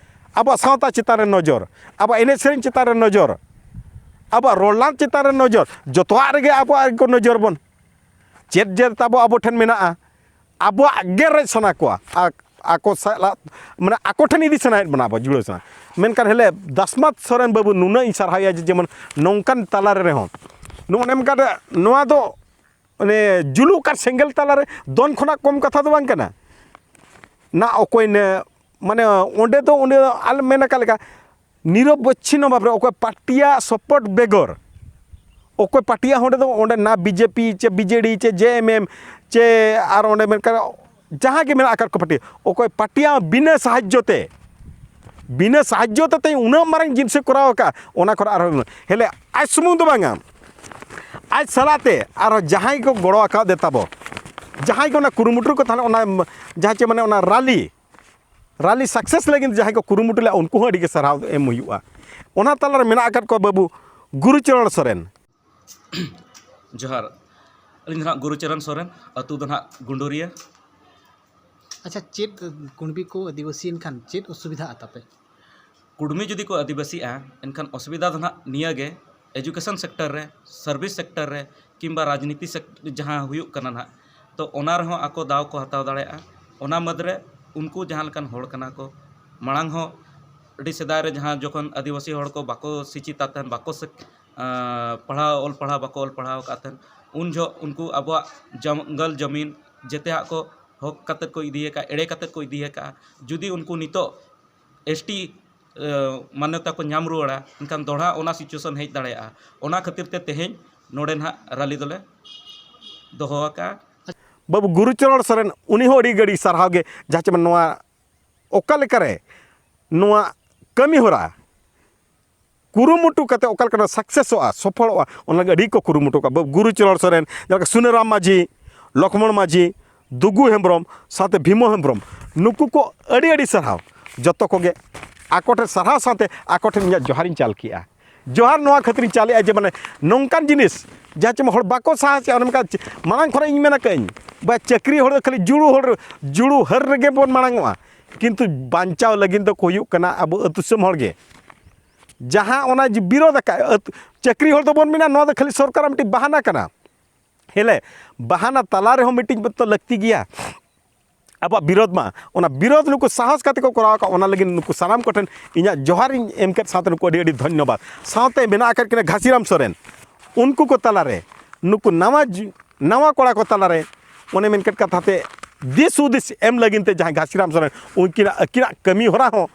ᱟᱵᱚᱣᱟᱜ ᱥᱟᱶᱛᱟ ᱪᱮᱛᱟᱱ ᱨᱮ ᱱᱚᱡᱚᱨ, ᱟᱵᱚᱣᱟᱜ ᱮᱱᱮᱡ ᱥᱮᱨᱮᱧ ᱪᱮᱛᱟᱱ ᱨᱮ ᱱᱚᱡᱚᱨ, ᱟᱵᱚᱣᱟᱜ ᱨᱚᱲ ᱞᱟᱸᱫᱽ ᱪᱮᱛᱟᱱ ᱨᱮ ᱱᱚᱡᱚᱨ, ᱡᱚᱛᱚᱣᱟᱜ ᱨᱮᱜᱮ ᱟᱵᱚᱣᱟᱜ ᱜᱮᱠᱚ ᱱᱚᱡᱚᱨ ᱵᱚᱱ᱾ ᱪᱮᱫ ᱡᱮ ᱛᱟᱵᱚ ᱟᱵᱚ ᱴᱷᱮᱱ ᱢᱮᱱᱟᱜᱼᱟ, ᱟᱵᱚᱣᱟᱜ ᱜᱮ ᱨᱮᱡ ᱥᱟᱱᱟ ᱠᱚᱣᱟ, ᱟᱨ ᱟᱠᱚ ᱥᱟᱞᱟᱜ, ᱢᱟᱱᱮ ᱟᱠᱚ ᱴᱷᱮᱱ ᱤᱫᱤ ᱥᱟᱱᱟᱭᱮᱫ ᱵᱚᱱᱟ, ᱟᱵᱚ ᱡᱩᱲᱟᱹᱣ ᱥᱟᱱᱟ᱾ ᱢᱮᱱᱠᱷᱟᱱ ᱦᱮᱞᱮ ᱫᱟᱥᱢᱟᱛ ᱥᱚᱨᱮᱱ ᱵᱟᱹᱵᱩ ᱱᱩᱱᱟᱹᱜ ᱤᱧ ᱥᱟᱨᱦᱟᱣᱮᱭᱟ ᱡᱮ ᱡᱮᱢᱚᱱ ᱱᱚᱝᱠᱟᱱ ᱛᱟᱞᱟᱨᱮ ᱨᱮᱦᱚᱸ ᱱᱚᱜᱼᱚ ᱱᱚᱝᱠᱟ ᱱᱚᱣᱟ ᱫᱚ ᱚᱱᱮ ᱡᱩᱞᱩᱜ ᱠᱟᱱ ᱥᱮᱸᱜᱮᱞ ᱛᱟᱞᱟᱨᱮ ᱫᱚᱱ ᱠᱷᱚᱱᱟᱜ ᱠᱚᱢ ᱠᱟᱛᱷᱟ ᱫᱚ ᱵᱟᱝ ᱠᱟᱱᱟ᱾ ᱱᱟ ᱚᱠᱚᱭ ᱱᱮ, ᱢᱟᱱᱮ ᱚᱸᱰᱮ ᱫᱚ ᱚᱸᱰᱮ ᱟᱞᱮ ᱢᱮᱱ ᱟᱠᱟᱫ ᱞᱮᱠᱟ ᱱᱤᱨᱚᱵᱤᱪᱪᱷᱤᱱᱱᱚ ᱵᱷᱟᱵᱽ ᱨᱮ ᱚᱠᱚᱭ ᱯᱟᱨᱴᱤᱭᱟᱜ ᱥᱟᱯᱳᱨᱴ ᱵᱮᱜᱚᱨ, ᱚᱠᱚᱭ ᱯᱟᱨᱴᱤᱭᱟᱜ ᱚᱸᱰᱮ ᱫᱚ ᱚᱸᱰᱮ ᱱᱟ ᱵᱤᱡᱮᱯᱤ ᱪᱮ ᱵᱤᱡᱮᱰᱤ ᱪᱮ ᱡᱮ ᱮᱢ ᱮᱢ ᱪᱮ ᱟᱨ ᱚᱸᱰᱮ ᱢᱮᱱᱠᱷᱟᱱ ᱡᱟᱦᱟᱸ ᱜᱮ ᱢᱮᱱᱟᱜ ᱟᱠᱟᱫ ᱠᱚ ᱯᱟᱨᱴᱤ, ᱚᱠᱚᱭ ᱯᱟᱨᱴᱤᱭᱟᱜ ᱵᱤᱱᱟᱹ ᱥᱟᱦᱟᱡᱽᱡᱚ ᱛᱮ, ᱵᱤᱱᱟᱹ ᱥᱟᱦᱟᱡᱽᱡᱚ ᱛᱮ ᱛᱮᱦᱮᱧ ᱩᱱᱟᱹᱜ ᱢᱟᱨᱟᱝ ᱡᱤᱱᱤᱥᱮ ᱠᱚᱨᱟᱣ ᱟᱠᱟᱫ, ᱚᱱᱟ ᱠᱷᱚᱱ ᱟᱨᱦᱚᱸ ᱦᱮᱞᱮ ᱟᱡ ᱥᱩᱢᱩᱝ ᱫᱚ ᱵᱟᱝᱟ, ᱟᱡ ᱥᱟᱞᱟᱜ ᱛᱮ ᱟᱨᱦᱚᱸ ᱡᱟᱦᱟᱸᱭ ᱠᱚ ᱜᱚᱲᱚ ᱟᱠᱟᱫ ᱛᱟᱵᱚ, ᱡᱟᱦᱟᱸᱭ ᱠᱚ ᱚᱱᱟ ᱠᱩᱨᱩᱢᱩᱴᱩ ᱨᱮᱠᱚ ᱛᱟᱦᱮᱸ ᱞᱮᱱᱟ, ᱚᱱᱟ ᱡᱟᱦᱟᱸ ᱪᱮ ᱢᱟᱱᱮ ᱚᱱᱟ ᱨᱟᱞᱤ, ᱨᱟᱞᱤ ᱥᱟᱠᱥᱮᱥ ᱞᱟᱹᱜᱤᱫ ᱡᱟᱦᱟᱸᱭ ᱠᱚ ᱠᱩᱨᱩᱢᱩᱴᱩ ᱞᱮᱫᱼᱟ, ᱩᱱᱠᱩ ᱦᱚᱸ ᱟᱹᱰᱤ ᱜᱮ ᱥᱟᱨᱦᱟᱣ ᱮᱢ ᱦᱩᱭᱩᱜᱼᱟ᱾ ᱚᱱᱟ ᱛᱟᱞᱟᱨᱮ ᱢᱮᱱᱟᱜ ᱟᱠᱟᱫ ᱠᱚᱣᱟ ᱵᱟᱹᱵᱩ ᱜᱩᱨᱩᱪᱚᱨᱚᱬ ᱥᱚᱨᱮᱱ᱾ ᱡᱚᱦᱟᱨ, ᱟᱹᱞᱤᱧ ᱫᱚ ᱱᱟᱦᱟᱜ ᱜᱩᱨᱩᱪᱚᱨᱚᱱ ᱥᱚᱨᱮᱱ, ᱟᱹᱛᱩ ᱫᱚ ᱱᱟᱦᱟᱜ ᱜᱩᱸᱰᱩᱨᱤᱭᱟᱹ᱾ ᱟᱪᱪᱷᱟ, ᱪᱮᱫ ᱠᱩᱬᱵᱤ ᱠᱚ ᱟᱹᱫᱤᱵᱟᱹᱥᱤᱭᱮᱱ ᱠᱷᱟᱱ ᱪᱮᱫ ᱚᱥᱩᱵᱤᱫᱷᱟᱜᱼᱟ ᱛᱟᱯᱮ? ᱠᱩᱲᱢᱤ ᱡᱩᱫᱤ ᱠᱚ ᱟᱹᱫᱤᱵᱟᱹᱥᱤᱜᱼᱟ, ᱮᱱᱠᱷᱟᱱ ᱚᱥᱩᱵᱤᱫᱷᱟ ᱫᱚ ᱱᱟᱦᱟᱜ ᱱᱤᱭᱟᱹ ᱜᱮ, ᱮᱡᱩᱠᱮᱥᱚᱱ ᱥᱮᱠᱴᱚᱨ ᱨᱮ, ᱥᱟᱨᱵᱷᱤᱥ ᱥᱮᱠᱴᱚᱨ ᱨᱮ, ᱠᱤᱝᱵᱟ ᱨᱟᱡᱽᱱᱤᱛᱤ ᱥᱮᱠ-, ᱡᱟᱦᱟᱸ ᱦᱩᱭᱩᱜ ᱠᱟᱱᱟ ᱱᱟᱦᱟᱜ, ᱛᱚ ᱚᱱᱟ ᱨᱮᱦᱚᱸ ᱟᱠᱚ ᱫᱟᱣ ᱠᱚ ᱦᱟᱛᱟᱣ ᱫᱟᱲᱮᱭᱟᱜᱼᱟ᱾ ᱚᱱᱟ ᱢᱩᱫᱽᱨᱮ ᱩᱱᱠᱩ ᱡᱟᱦᱟᱸ ᱞᱮᱠᱟᱱ ᱦᱚᱲ ᱠᱟᱱᱟ ᱠᱚ, ᱢᱟᱲᱟᱝ ᱦᱚᱸ ᱟᱹᱰᱤ ᱥᱮᱫᱟᱭ ᱨᱮ ᱡᱟᱦᱟᱸ ᱡᱚᱠᱷᱚᱱ ᱟᱹᱫᱤᱵᱟᱹᱥᱤ ᱦᱚᱲ ᱠᱚ ᱵᱟᱠᱚ ᱥᱤᱪᱪᱷᱤᱛᱟ ᱛᱟᱦᱮᱱ, ᱵᱟᱠᱚ ᱥᱮᱠ-, ᱟᱸ, ᱯᱟᱲᱦᱟᱣ, ᱚᱞ ᱯᱟᱲᱦᱟᱣ ᱵᱟᱠᱚ ᱚᱞ ᱯᱟᱲᱦᱟᱣ ᱟᱠᱟᱫ ᱛᱟᱦᱮᱱ, ᱩᱱ ᱡᱚᱦᱚᱜ ᱩᱱᱠᱩ ᱟᱵᱚᱣᱟᱜ ᱡᱚᱝᱜᱚᱞ ᱡᱚᱢᱤᱱ ᱡᱮᱛᱮᱭᱟᱜ ᱠᱚ ᱦᱚᱠ ᱠᱟᱛᱮᱫ ᱠᱚ ᱤᱫᱤᱭᱟᱠᱟᱫᱼᱟ, ᱮᱲᱮ ᱠᱟᱛᱮᱫ ᱠᱚ ᱤᱫᱤᱭᱟᱠᱟᱫᱼᱟ᱾ ᱡᱩᱫᱤ ᱩᱱᱠᱩ ᱱᱤᱛᱚᱜ ᱮᱥ ᱴᱤ ᱢᱟᱱᱱᱚᱛᱟ ᱠᱚ ᱧᱟᱢ ᱨᱩᱣᱟᱹᱲᱟ, ᱮᱱᱠᱷᱟᱱ ᱫᱚᱦᱲᱟ ᱚᱱᱟ ᱥᱤᱪᱩᱭᱮᱥᱚᱱ ᱦᱮᱡ ᱫᱟᱲᱮᱭᱟᱜᱼᱟ᱾ ᱚᱱᱟ ᱠᱷᱟᱹᱛᱤᱨ ᱛᱮ ᱛᱮᱦᱮᱧ ᱱᱚᱰᱮ ᱱᱟᱦᱟᱜ ᱨᱟᱞᱤ ᱫᱚᱞᱮ ᱫᱚᱦᱚ ᱟᱠᱟᱫᱼᱟ᱾ ᱵᱟᱹᱵᱩ ᱜᱩᱨᱩᱪᱚᱨᱚᱬ ᱥᱚᱨᱮᱱ, ᱩᱱᱤ ᱦᱚᱸ ᱟᱹᱰᱤ ᱟᱹᱰᱤ ᱥᱟᱨᱦᱟᱣ ᱜᱮ, ᱡᱟᱦᱟᱸ ᱪᱮ ᱱᱚᱣᱟ ᱚᱠᱟ ᱞᱮᱠᱟᱨᱮ ᱱᱚᱣᱟ ᱠᱟᱹᱢᱤ ᱦᱚᱨᱟ ᱠᱩᱨᱩᱢᱩᱴᱩ ᱠᱟᱛᱮ ᱚᱠᱟ ᱞᱮᱠᱟᱱᱟᱜ ᱥᱟᱠᱥᱮᱥᱚᱜᱼᱟ, ᱥᱚᱯᱷᱚᱞᱚᱜᱼᱟ, ᱚᱱᱟ ᱞᱟᱹᱜᱤᱫ ᱟᱹᱰᱤ ᱠᱚ ᱠᱩᱨᱩᱢᱩᱴᱩ ᱠᱟᱜᱼᱟ᱾ ᱵᱟᱹᱵᱩ ᱜᱩᱨᱩ ᱪᱚᱨᱚᱬ ᱥᱚᱨᱮᱱ, ᱡᱟᱦᱟᱸ ᱞᱮᱠᱟ ᱥᱩᱱᱟᱹᱨᱟᱢ ᱢᱟᱹᱡᱷᱤ, ᱞᱚᱠᱷᱢᱚᱬ ᱢᱟᱹᱡᱷᱤ, ᱫᱩᱜᱩ ᱦᱮᱢᱵᱨᱚᱢ ᱥᱟᱶᱛᱮ ᱵᱷᱤᱢᱚ ᱦᱮᱢᱵᱨᱚᱢ, ᱱᱩᱠᱩ ᱠᱚ ᱟᱹᱰᱤ ᱟᱹᱰᱤ ᱥᱟᱨᱦᱟᱣ᱾ ᱡᱚᱛᱚ ᱠᱚᱜᱮ ᱟᱠᱚ ᱴᱷᱮᱱ ᱥᱟᱨᱦᱟᱣ ᱥᱟᱶᱛᱮ ᱟᱠᱚ ᱴᱷᱮᱱ ᱤᱧᱟᱹᱜ ᱡᱚᱦᱟᱨᱤᱧ ᱪᱟᱞ ᱠᱮᱜᱼᱟ᱾ ᱡᱚᱦᱟᱨ ᱱᱚᱣᱟ ᱠᱷᱟᱹᱛᱤᱨᱤᱧ ᱪᱟᱞᱮᱜᱼᱟ ᱡᱮ, ᱢᱟᱱᱮ, ᱱᱚᱝᱠᱟᱱ ᱡᱤᱱᱤᱥ ᱡᱟᱦᱟᱸ ᱪᱮ ᱦᱚᱲ ᱵᱟᱠᱚ ᱥᱟᱦᱟ ᱪᱮᱫ, ᱚᱱᱮ ᱚᱱᱠᱟ ᱪᱮ-, ᱢᱟᱲᱟᱝ ᱠᱷᱚᱱᱟᱜ ᱤᱧ ᱢᱮᱱ ᱟᱠᱟᱫᱟᱹᱧ, ᱵᱟ, ᱪᱟᱹᱠᱨᱤ ᱦᱚᱲ ᱫᱚ ᱠᱷᱟᱹᱞᱤ ᱡᱩᱲᱩ ᱦᱚᱲ, ᱡᱩᱲᱩ ᱦᱟᱹᱨ ᱨᱮᱜᱮ ᱵᱚᱱ ᱢᱟᱲᱟᱝ ᱚᱜᱼᱟ, ᱠᱤᱱᱛᱩ ᱵᱟᱧᱪᱟᱣ ᱞᱟᱹᱜᱤᱫ ᱫᱚ ᱠᱚ ᱦᱩᱭᱩᱜ ᱠᱟᱱᱟ ᱟᱵᱚ ᱟᱹᱛᱩ ᱫᱤᱥᱚᱢ ᱦᱚᱲ ᱜᱮ᱾ ᱡᱟᱦᱟᱸ ᱚᱱᱟ ᱡᱮ ᱵᱤᱨᱳᱫᱷ ᱟᱠᱟᱫ, ᱟᱹᱛᱩ, ᱪᱟᱹᱠᱨᱤ ᱦᱚᱲ ᱫᱚᱵᱚᱱ ᱢᱮᱱᱟ ᱱᱚᱣᱟ ᱫᱚ ᱠᱷᱟᱹᱞᱤ ᱥᱚᱨᱠᱟᱨᱟᱜ ᱢᱤᱫᱴᱤᱡ ᱵᱟᱦᱟᱱᱟ ᱠᱟᱱᱟ᱾ ᱦᱮᱞᱮ, ᱵᱟᱦᱟᱱᱟ ᱛᱟᱞᱟ ᱨᱮᱦᱚᱸ ᱢᱤᱫᱴᱤᱡ ᱛᱚ ᱞᱟᱹᱠᱛᱤ ᱜᱮᱭᱟ ᱟᱵᱚᱣᱟᱜ ᱵᱤᱨᱳᱫᱷ ᱢᱟ᱾ ᱚᱱᱟ ᱵᱤᱨᱳᱫᱷ ᱱᱩᱠᱩ ᱥᱟᱦᱚᱥ ᱠᱟᱛᱮ ᱠᱚ ᱠᱚᱨᱟᱣ ᱟᱠᱟᱫ, ᱚᱱᱟ ᱞᱟᱹᱜᱤᱫ ᱱᱩᱠᱩ ᱥᱟᱱᱟᱢ ᱠᱚᱴᱷᱮᱱ ᱤᱧᱟᱹᱜ ᱡᱚᱦᱟᱨᱤᱧ ᱮᱢ ᱠᱮᱫ ᱥᱟᱶᱛᱮ ᱱᱩᱠᱩ ᱟᱹᱰᱤ ᱟᱹᱰᱤ ᱫᱷᱚᱱᱭᱚᱵᱟᱫᱽ᱾ ᱥᱟᱶᱛᱮ ᱢᱮᱱᱟᱜ ᱟᱠᱟᱫ ᱠᱤᱱᱟ ᱜᱷᱟᱥᱤᱨᱟᱢ ᱥᱚᱨᱮᱱ, ᱩᱱᱠᱩ ᱠᱚ ᱛᱟᱞᱟᱨᱮ ᱱᱩᱠᱩ ᱱᱟᱣᱟ ᱡᱩ-, ᱱᱟᱣᱟ ᱠᱚᱲᱟ ᱠᱚ ᱛᱟᱞᱟᱨᱮ ᱚᱱᱮ ᱢᱮᱱ ᱠᱮᱫ ᱠᱟᱛᱷᱟ ᱛᱮ ᱫᱤᱥ ᱦᱩᱫᱤᱥ ᱮᱢ ᱞᱟᱹᱜᱤᱫ ᱛᱮ ᱡᱟᱦᱟᱸᱭ ᱜᱷᱟᱥᱤᱨᱟᱢ ᱥᱚᱨᱮᱱ, ᱩᱱᱠᱤᱱᱟᱜ ᱟᱹᱠᱤᱱᱟᱜ ᱠᱟᱹᱢᱤ ᱦᱚᱨᱟ ᱦᱚᱸ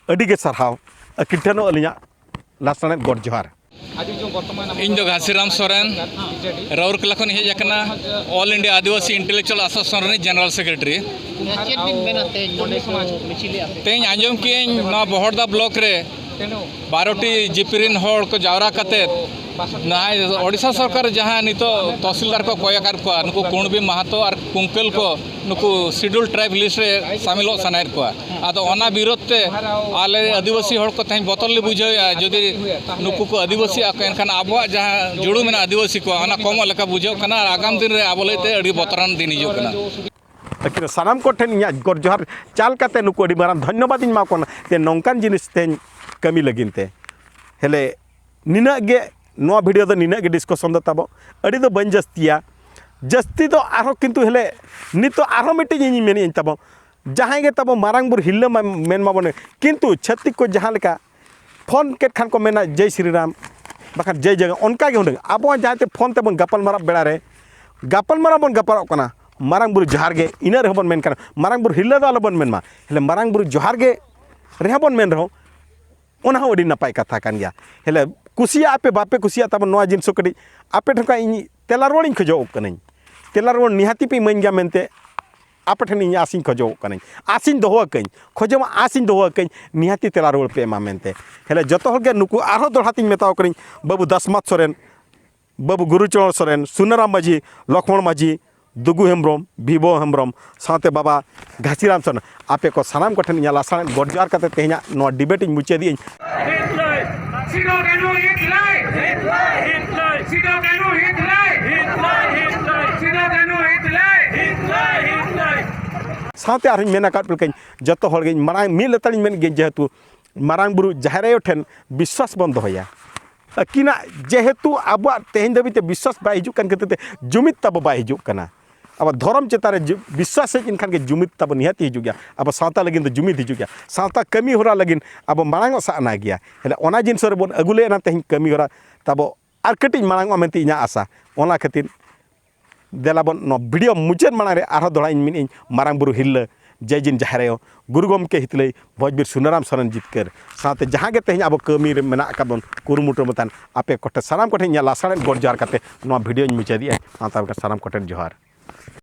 ᱟᱹᱰᱤ ᱜᱮ ᱥᱟᱨᱦᱟᱣ᱾ ᱟᱹᱠᱤᱱ ᱴᱷᱮᱱ ᱦᱚᱸ ᱟᱹᱞᱤᱧᱟᱜ ᱞᱟᱥᱟᱲᱦᱮᱫ ᱜᱚᱰ ᱡᱚᱦᱟᱨ᱾ ᱤᱧ ᱫᱚ ᱜᱷᱟᱥᱤᱨᱟᱢ ᱥᱚᱨᱮᱱ, ᱨᱟᱩᱨᱠᱮᱞᱟ ᱠᱷᱚᱱ ᱦᱮᱡ ᱟᱠᱟᱱᱟ, All India ᱟᱹᱫᱤᱵᱟᱹᱥᱤ Intellectual Association ᱨᱤᱱᱤᱡ General Secretary᱾ ᱪᱮᱫ ᱵᱤᱱ ᱢᱮᱱᱟ ᱛᱮᱦᱮᱧ ᱱᱚᱰᱮ ᱠᱚ ᱢᱤᱪᱷᱤᱞ ᱮᱫᱼᱟ? ᱛᱮᱦᱮᱧ ᱟᱸᱡᱚᱢ ᱠᱮᱜᱼᱟᱹᱧ ᱱᱚᱣᱟ ᱵᱚᱦᱚᱲᱫᱟ block ᱨᱮ ᱵᱟᱨᱚ ᱴᱤ ᱡᱤᱯᱤ ᱨᱤᱱ ᱦᱚᱲ ᱠᱚ ᱡᱟᱣᱨᱟ ᱠᱟᱛᱮᱫ ᱱᱟᱦᱟᱭ ᱳᱰᱤᱥᱟ ᱥᱚᱨᱠᱟᱨ ᱡᱟᱦᱟᱸ ᱱᱤᱛᱚᱜ ᱛᱚᱦᱥᱤᱞᱫᱟᱨ ᱠᱚ ᱠᱚᱭ ᱟᱠᱟᱫ ᱠᱚᱣᱟ, ᱱᱩᱠᱩ ᱠᱩᱬᱵᱤ ᱢᱟᱦᱟᱛᱚ ᱟᱨ ᱠᱩᱝᱠᱟᱹᱞ ᱠᱚ ᱱᱩᱠᱩ Scheduled Tribe list ᱨᱮ ᱥᱟᱢᱤᱞᱚᱜ ᱥᱟᱱᱟᱭᱮᱫ ᱠᱚᱣᱟ᱾ ᱟᱫᱚ ᱚᱱᱟ ᱵᱤᱨᱳᱫᱷ ᱛᱮ ᱟᱞᱮ ᱟᱹᱫᱤᱵᱟᱹᱥᱤ ᱦᱚᱲ ᱠᱚ ᱛᱮᱦᱮᱧ ᱵᱚᱛᱚᱨ ᱞᱮ ᱵᱩᱡᱷᱟᱹᱣᱮᱫᱼᱟ, ᱡᱩᱫᱤ ᱱᱩᱠᱩ ᱠᱚ ᱟᱹᱫᱤᱵᱟᱹᱥᱤᱜ ᱟᱠᱚ, ᱮᱱᱠᱷᱟᱱ ᱟᱵᱚᱣᱟᱜ ᱡᱟᱦᱟᱸ ᱡᱩᱲᱩ ᱢᱮᱱᱟᱜᱼᱟ ᱟᱹᱫᱤᱵᱟᱹᱥᱤ ᱠᱚᱣᱟᱜ, ᱚᱱᱟ ᱠᱚᱢᱚᱜ ᱞᱮᱠᱟ ᱵᱩᱡᱷᱟᱹᱜ ᱠᱟᱱᱟ ᱟᱨ ᱟᱜᱟᱢ ᱫᱤᱱ ᱨᱮ ᱟᱵᱚ ᱞᱟᱹᱜᱤᱫ ᱛᱮ ᱟᱹᱰᱤ ᱵᱚᱛᱚᱨᱟᱱ ᱫᱤᱱ ᱦᱤᱡᱩᱜ ᱠᱟᱱᱟ᱾ ᱟᱹᱠᱤᱱ ᱥᱟᱱᱟᱢ ᱠᱚᱴᱷᱮᱱ ᱤᱧᱟᱹᱜ ᱜᱚᱰ ᱡᱚᱦᱟᱨ ᱪᱟᱞ ᱠᱟᱛᱮ ᱱᱩᱠᱩ ᱟᱹᱰᱤ ᱢᱟᱨᱟᱝ ᱫᱷᱚᱱᱭᱚᱵᱟᱫ ᱤᱧ ᱮᱢᱟ ᱠᱚ ᱠᱟᱱᱟ ᱡᱮ ᱱᱚᱝᱠᱟᱱ ᱡᱤᱱᱤᱥ ᱛᱮᱦᱮᱧ ᱠᱟᱹᱢᱤ ᱞᱟᱹᱜᱤᱫ ᱛᱮ᱾ ᱦᱮᱞᱮ, ᱱᱤᱱᱟᱹᱜ ᱜᱮ, ᱱᱚᱣᱟ video ᱫᱚ ᱱᱤᱱᱟᱹᱜ ᱜᱮ discussion ᱫᱚ ᱛᱟᱵᱚ, ᱟᱹᱰᱤ ᱫᱚ ᱵᱟᱹᱧ ᱡᱟᱹᱥᱛᱤᱭᱟ, ᱡᱟᱹᱥᱛᱤ ᱫᱚ ᱟᱨᱦᱚᱸ ᱠᱤᱱᱛᱩ ᱦᱮᱞᱮ ᱱᱤᱛᱚᱜ ᱟᱨᱦᱚᱸ ᱢᱤᱫᱴᱤᱡ ᱤᱧ ᱢᱮᱱᱮᱫ ᱟᱹᱧ ᱛᱟᱵᱚ, ᱡᱟᱦᱟᱸᱭ ᱜᱮ ᱛᱟᱵᱚ ᱢᱟᱨᱟᱝ ᱵᱩᱨᱩ ᱦᱤᱨᱞᱟᱹ ᱢᱟ ᱢᱮᱱ ᱢᱟᱵᱚᱱ, ᱠᱤᱱᱛᱩ ᱪᱷᱟᱹᱛᱤᱠ ᱠᱚ ᱡᱟᱦᱟᱸ ᱞᱮᱠᱟ ᱯᱷᱳᱱ ᱠᱮᱫ ᱠᱷᱟᱱ ᱠᱚ ᱢᱮᱱᱟ ᱡᱟᱭ ᱥᱨᱤ ᱨᱟᱢ, ᱵᱟᱠᱷᱟᱱ ᱡᱟᱹᱭ ᱡᱟᱹᱭ ᱚᱱᱠᱟ ᱜᱮ ᱦᱩᱱᱟᱹᱝ ᱟᱵᱚ ᱡᱟᱦᱟᱸᱭ ᱛᱮ ᱯᱷᱳᱱ ᱛᱮᱵᱚᱱ ᱜᱟᱯᱟᱞ ᱢᱟᱨᱟᱣ ᱵᱮᱲᱟ ᱨᱮ, ᱜᱟᱯᱟᱞ ᱢᱟᱨᱟᱣ ᱵᱚᱱ ᱜᱟᱯᱟᱞᱚᱜ ᱠᱟᱱᱟ, ᱢᱟᱨᱟᱝ ᱵᱩᱨᱩ ᱡᱚᱦᱟᱨ ᱜᱮ, ᱤᱱᱟᱹ ᱨᱮᱦᱚᱸ ᱵᱚᱱ ᱢᱮᱱ ᱠᱟᱱᱟ, ᱢᱟᱨᱟᱝ ᱵᱩᱨᱩ ᱦᱤᱨᱞᱟᱹ ᱫᱚ ᱟᱞᱚ ᱵᱚᱱ ᱢᱮᱱ ᱢᱟ, ᱦᱮᱞᱮ ᱢᱟᱨᱟᱝ ᱵᱩᱨᱩ ᱡᱚᱦᱟᱨ ᱜᱮ ᱨᱮᱦᱚᱸ ᱵᱚᱱ ᱢᱮᱱ ᱨᱮᱦᱚᱸ, ᱚᱱᱟ ᱦᱚᱸ ᱟᱹᱰᱤ ᱱᱟᱯᱟᱭ ᱠᱟᱛᱷᱟ ᱠᱟᱱ ᱜᱮᱭᱟ᱾ ᱦᱮᱞᱮ ᱠᱩᱥᱤᱭᱟᱜ ᱟᱯᱮ ᱵᱟᱯᱮ ᱠᱩᱥᱤᱭᱟᱜ ᱛᱟᱵᱚᱱ ᱱᱚᱣᱟ ᱡᱤᱱᱤᱥ ᱦᱚᱸ ᱠᱟᱹᱴᱤᱡ ᱟᱯᱮ ᱴᱷᱮᱱ ᱠᱷᱚᱱ ᱤᱧ ᱛᱮᱞᱟ ᱨᱩᱣᱟᱹᱲᱤᱧ ᱠᱷᱚᱡᱚᱜ ᱠᱟᱹᱱᱟᱹᱧ᱾ ᱛᱮᱞᱟ ᱨᱩᱣᱟᱹᱲ ᱱᱤᱦᱟᱹᱛᱤ ᱯᱮ ᱤᱢᱟᱹᱧ ᱜᱮᱭᱟ ᱢᱮᱱᱛᱮ ᱟᱯᱮ ᱴᱷᱮᱱ ᱤᱧ ᱟᱥᱤᱧ ᱠᱷᱚᱡᱚᱜ ᱠᱟᱹᱱᱟᱹᱧ, ᱟᱥᱤᱧ ᱫᱚᱦᱚ ᱟᱠᱟᱹᱧ, ᱠᱷᱚᱡᱚᱜ ᱢᱟ ᱟᱥᱤᱧ ᱫᱚᱦᱚ ᱟᱠᱟᱹᱧ, ᱱᱤᱦᱟᱹᱛᱤ ᱛᱮᱞᱟ ᱨᱩᱣᱟᱹᱲ ᱯᱮ ᱮᱢᱟ ᱢᱮᱱᱛᱮ᱾ ᱦᱮᱞᱮ ᱡᱚᱛᱚ ᱦᱚᱲ ᱜᱮ ᱱᱩᱠᱩ ᱟᱨᱦᱚᱸ ᱫᱚᱦᱲᱟ ᱛᱤᱧ ᱢᱮᱛᱟᱣ ᱠᱟᱹᱱᱟᱹᱧ, ᱵᱟᱹᱵᱩ ᱫᱟᱥᱢᱟᱛ ᱥᱚᱨᱮᱱ, ᱵᱟᱹᱵᱩ ᱜᱩᱨᱩᱪᱚᱨᱚᱬ ᱥᱚᱨᱮᱱ, ᱥᱩᱱᱟᱨᱟᱢ ᱢᱟᱹᱡᱷᱤ, ᱞᱚᱠᱷᱢᱚᱬ ᱢᱟᱹᱡᱷᱤ, ᱫᱩᱜᱩ ᱦᱮᱢᱵᱨᱚᱢ, ᱵᱤᱵᱚ ᱦᱮᱢᱵᱨᱚᱢ, ᱥᱟᱶᱛᱮ ᱵᱟᱵᱟ ᱜᱷᱟᱥᱤᱨᱟᱢ ᱥᱚᱨᱮᱱ, ᱟᱯᱮ ᱠᱚ ᱥᱟᱱᱟᱢ ᱠᱚᱴᱷᱮᱱ ᱤᱧᱟᱹᱜ ᱞᱟᱥᱟᱲᱦᱮᱫ ᱜᱚᱰ ᱡᱚᱦᱟᱨ ᱠᱟᱛᱮ ᱛᱮᱦᱮᱧᱟᱜ ᱱᱚᱣᱟ ᱰᱤᱵᱮᱴ ᱤᱧ ᱢᱩᱪᱟᱹᱫ ᱮᱫᱟᱹᱧ᱾ ᱦᱤᱛᱞᱟᱹᱭ! ᱥᱤᱫᱚ ᱠᱟᱹᱱᱦᱩ ᱦᱤᱛᱞᱟᱹᱭ! ᱦᱤᱛᱞᱟᱹᱭ! ᱦᱤᱛᱞᱟᱹᱭ! ᱥᱤᱫᱚ ᱠᱟᱹᱱᱦᱩ ᱦᱤᱛᱞᱟᱹᱭ! ᱦᱤᱛᱞᱟᱹᱭ! ᱦᱤᱛᱞᱟᱹᱭ! ᱥᱤᱫᱚ ᱠᱟᱹᱱᱦᱩ ᱦᱤᱛᱞᱟᱹᱭ! ᱦᱤᱛᱞᱟᱹᱭ! ᱦᱤᱛᱞᱟᱹᱭ! ᱥᱟᱶᱛᱮ ᱟᱨᱦᱚᱸᱧ ᱢᱮᱱ ᱟᱠᱟᱫ ᱞᱮᱠᱟᱧ, ᱡᱚᱛᱚ ᱦᱚᱲ ᱜᱮᱧ ᱢᱟᱲᱟᱝ ᱢᱤᱫ ᱞᱮᱛᱟᱲᱤᱧ ᱢᱮᱱ ᱜᱮ, ᱡᱮᱦᱮᱛᱩ ᱢᱟᱨᱟᱝ ᱵᱩᱨᱩ ᱡᱟᱦᱮᱨ ᱟᱭᱳ ᱴᱷᱮᱱ ᱵᱤᱥᱣᱟᱥ ᱵᱚᱱ ᱫᱚᱦᱚᱭᱟ᱾ ᱟᱹᱠᱤᱱᱟᱜ ᱡᱮᱦᱮᱛᱩ ᱟᱵᱚᱣᱟᱜ ᱛᱮᱦᱮᱧ ᱫᱷᱟᱹᱵᱤᱡ ᱛᱮ ᱵᱤᱥᱣᱟᱥ ᱵᱟᱭ ᱦᱤᱡᱩᱜ ᱠᱟᱱ ᱠᱷᱟᱹᱛᱤᱨ ᱛᱮ ᱡᱩᱢᱤᱫ ᱛᱟᱵᱚ ᱵᱟᱭ ᱦᱤᱡᱩᱜ ᱠᱟᱱᱟ᱾ ᱟᱵᱚ ᱫᱷᱚᱨᱚᱢ ᱪᱮᱛᱟᱱ ᱨᱮ ᱡᱩ-, ᱵᱤᱥᱣᱟᱥ ᱦᱮᱡ ᱮᱱᱠᱷᱟᱱ ᱜᱮ ᱡᱩᱢᱤᱫ ᱛᱟᱵᱚ ᱱᱤᱦᱟᱹᱛ ᱦᱤᱡᱩᱜ ᱜᱮᱭᱟ᱾ ᱟᱵᱚ ᱥᱟᱶᱛᱟ ᱞᱟᱹᱜᱤᱫ ᱫᱚ ᱡᱩᱢᱤᱫ ᱦᱤᱡᱩᱜ ᱜᱮᱭᱟ᱾ ᱥᱟᱶᱛᱟ ᱠᱟᱹᱢᱤ ᱦᱚᱨᱟ ᱞᱟᱹᱜᱤᱫ ᱟᱵᱚ ᱢᱟᱲᱟᱝ ᱚᱜ ᱥᱟᱱᱟ ᱜᱮᱭᱟ᱾ ᱦᱮᱸ, ᱚᱱᱟ ᱡᱤᱱᱤᱥ ᱨᱮᱵᱚᱱ ᱟᱹᱜᱩ ᱞᱮᱱᱟ ᱛᱮᱦᱮᱧ ᱠᱟᱹᱢᱤ ᱦᱚᱨᱟ ᱛᱟᱵᱚ ᱟᱨ ᱠᱟᱹᱴᱤᱡ ᱢᱟᱲᱟᱝ ᱚᱜ ᱢᱮᱱᱛᱮ ᱤᱧᱟᱹᱜ ᱟᱥᱟ᱾ ᱚᱱᱟ ᱠᱷᱟᱹᱛᱤᱨ ᱫᱮᱞᱟ ᱵᱚᱱ ᱱᱚᱣᱟ ᱵᱷᱤᱰᱤᱭᱳ ᱢᱩᱪᱟᱹᱫ ᱢᱟᱲᱟᱝ ᱨᱮ ᱟᱨᱦᱚᱸ ᱫᱚᱦᱲᱟ ᱤᱧ ᱢᱮᱱᱮᱫ ᱟᱹᱧ, ᱢᱟᱨᱟᱝ ᱵᱩᱨᱩ ᱦᱤᱨᱞᱟᱹ, ᱡᱟᱭ ᱡᱤᱱ ᱡᱟᱦᱮᱨ ᱟᱭᱳ, ᱜᱩᱨᱩ ᱜᱚᱢᱠᱮ ᱦᱤᱛᱞᱟᱹᱭ, ᱵᱷᱚᱡᱽᱵᱤᱨ ᱥᱩᱱᱟᱨᱟᱢ ᱥᱚᱨᱮᱱ ᱡᱤᱛᱠᱟᱹᱨ᱾ ᱥᱟᱶᱛᱮ ᱡᱟᱦᱟᱸ ᱜᱮ ᱛᱮᱦᱮᱧ ᱟᱵᱚ ᱠᱟᱹᱢᱤ ᱨᱮ ᱢᱮᱱᱟᱜ ᱟᱠᱟᱫ ᱵᱚᱱ, ᱠᱩᱨᱩᱢᱩᱴᱩ ᱨᱮ ᱵᱚᱱ ᱛᱟᱦᱮᱱ, ᱟᱯᱮ ᱠᱚᱴᱷᱮᱱ, ᱥᱟᱱᱟᱢ ᱠᱚᱴᱷᱮᱱ ᱤᱧᱟᱹᱜ ᱞᱟᱥᱟᱲᱦᱮᱫ ᱜᱚᱰ ᱡᱚᱦᱟᱨ ᱠᱟᱛᱮ ᱱᱚᱣᱟ ᱵᱷᱤᱰᱤᱭᱳᱧ ᱢᱩᱪᱟᱹᱫᱮᱜᱼᱟ᱾ ᱢᱟ ᱛᱟᱦᱚᱞᱮ ᱥᱟᱱᱟᱢ ᱠᱚᱴᱷᱮᱱ ᱡᱚᱦᱟᱨ᱾